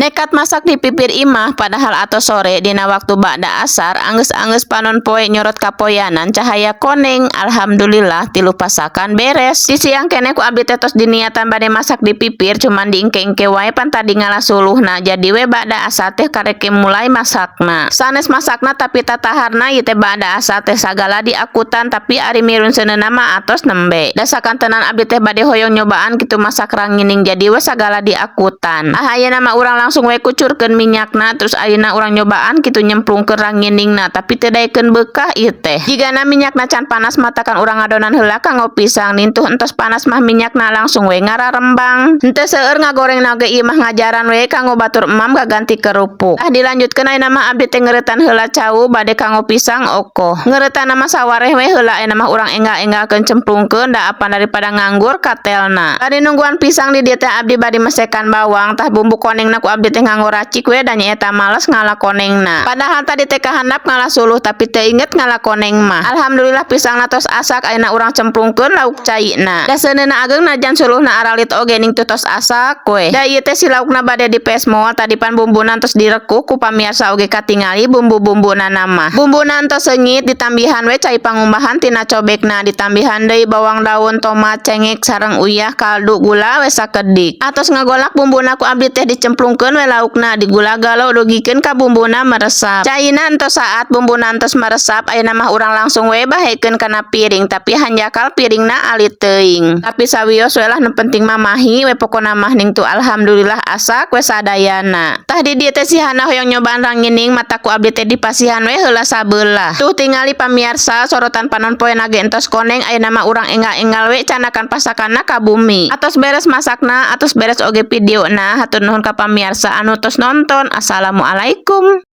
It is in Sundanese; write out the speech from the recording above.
Nekat masak di pipir imah, padahal atos sore dina waktu ba'da asar. Anggeus-anggeus panon poe nyorot kapoyanan cahaya koneng. Alhamdulillah, tilu pasakan beres. Di siang keneh ku abdi teh tos diniatan bade masak di pipir, cuman diengke-engke wae, pan tadi ngala suluhna. Jadi we ba'da asar teh karek mulai masakna. Sanes masakna, tapi tataharna ieu teh. Ba'da asar teh sagala diakutan, tapi ari mirun seuneuna mah atos nembe. Da sakantenan abdi teh bade hoyong nyobaan kitu masak rangining, jadi we sagala diakutan. Ah, ayeuna mah urang langsung we kucurkeun minyakna, terus ayeuna urang nyobaan kitu nyemplungkeun ranginingna, tapi teu daekeun beukah ieu teh. Jigana minyakna can panas, matakan urang ngadonan heula kanggo pisang. Nintuh entos panas mah minyakna, langsung we ngararembang. Henteu seueur ngagorengna ge, ieu mah ngajaran we kanggo batur emam kaganti kerupuk. Ah, dilanjutkeun, ayeuna mah abdi teh ngeuretan heula cau bade kanggo pisang okoh. Ngeuretan mah sawareh we heula, ayeuna mah urang enggal-enggalkeun cemplungkeun, da apan daripada nganggur katelna. Bari nungguan pisang di dieu teh abdi bade mesekan bawang. Tah, bumbu konengna ku abdi teh nganggo racik we, da nyaeta males ngala konengna. Padahal tadi teh kahandap ngala suluh, tapi teu inget ngala koneng mah. Alhamdulillah, pisangna tos asak, ayeuna urang cemplungkeun lauk caina. Da seuneuna ageng najan suluhna aralit oge, ning teu tos asak we. Da ieu teh si laukna bade dipesmol. Tadi pan bumbuna tos direkuh, ku pamiarsa oge katingali bumbu-bumbuna mah. Bumbuna entos seungit, ditambihan we cai pangumbahan tina cobekna, ditambihan deui bawang daun, tomat, cengek sareng uyah, kaldu, gula we sakedik. Atos ngagolak bumbuna ku abdi teh, dicemplungkeun we laukna, digula-galo dugikeun ka bumbuna meresap. Caina entos saat bumbuna entos meresap, ayeuna mah urang langsung we bahekeun kana piring, tapi hanjakal piringna alit teuing. Tapi sawios we lah, nu penting mah mahi we pokona mah. Ning tu alhamdulillah asak we sadayana. Tah, di dieu teh si Hana hoyong nyobaan rangining, matak ku abdi teh dipasihan we heula sabelah. Tuh, tingali pamiarsa, sorotan panon poe ge entos koneng. Ayeuna mah urang enggal-enggal we candakan pasakanna ka bumi. Atos beres masakna, atos beres oge videona. Hatur nuhun ka pamiarsa anu tos nonton. Assalamualaikum.